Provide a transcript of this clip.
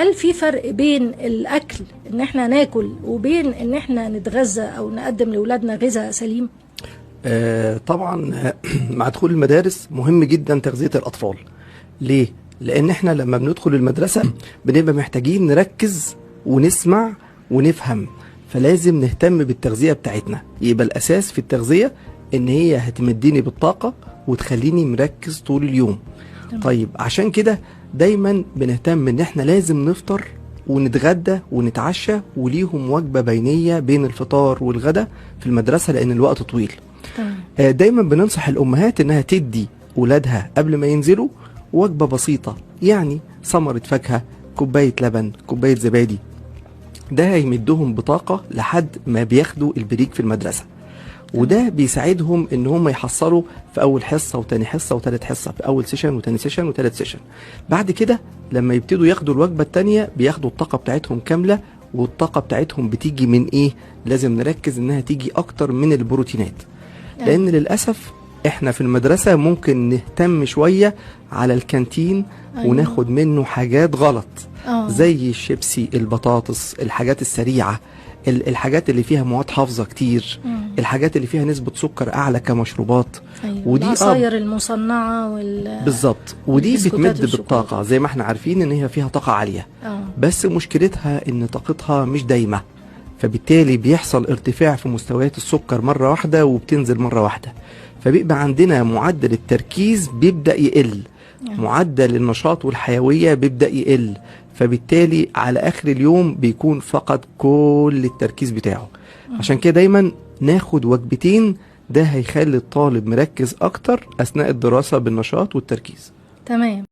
هل في فرق بين الاكل ان احنا ناكل وبين ان احنا نتغذى او نقدم لاولادنا غذاء سليم؟ طبعا مع دخول المدارس مهم جدا تغذية الأطفال. ليه؟ لأن احنا لما بندخل المدرسة بنبقى محتاجين نركز ونسمع ونفهم، فلازم نهتم بالتغذية بتاعتنا. يبقى الأساس في التغذية إن هي هتمديني بالطاقة وتخليني مركز طول اليوم. تمام. طيب عشان كده دايما بنهتم إن احنا لازم نفطر ونتغدى ونتعشى، وليهم وجبة بينية بين الفطار والغدا في المدرسة لأن الوقت طويل. تمام. دايما بننصح الامهات انها تدي ولادها قبل ما ينزلوا وجبة بسيطة، يعني ثمره فاكهة، كوباية لبن، كوباية زبادي. ده هيمدهم بطاقة لحد ما بياخدوا ال break في المدرسة، وده بيساعدهم ان هم يحصلوا في اول حصة وتاني حصة وتالت حصة، في اول session وتاني session وتالت session. بعد كده لما يبتدوا ياخدوا الوجبة التانية بياخدوا الطاقة بتاعتهم كاملة. والطاقة بتاعتهم بتيجي من ايه؟ لازم نركز انها تيجي اكتر من البروتينات، لان للاسف احنا في المدرسة ممكن نهتم شوية على الكانتين. أيوة. وناخد منه حاجات غلط زي الشيبسي، البطاطس، الحاجات السريعة، الحاجات اللي فيها مواد حافظه كتير، الحاجات اللي فيها نسبه سكر اعلى كمشروبات. أيوة. ودي العصاير المصنعة بالظبط، ودي والبسكوتات بتمد والشوكولاتة. بالطاقة زي ما احنا عارفين ان هي فيها طاقة عالية، بس مشكلتها ان طاقتها مش دايمه، فبالتالي بيحصل ارتفاع في مستويات السكر مرة واحدة وبتنزل مرة واحدة، فبيبقى عندنا معدل التركيز بيبدا يقل، معدل النشاط والحيوية بيبدا يقل، فبالتالي على اخر اليوم بيكون فقد كل التركيز بتاعه. عشان كده دايما ناخد وجبتين، ده هيخلي الطالب مركز اكتر اثناء الدراسة بالنشاط والتركيز. تمام.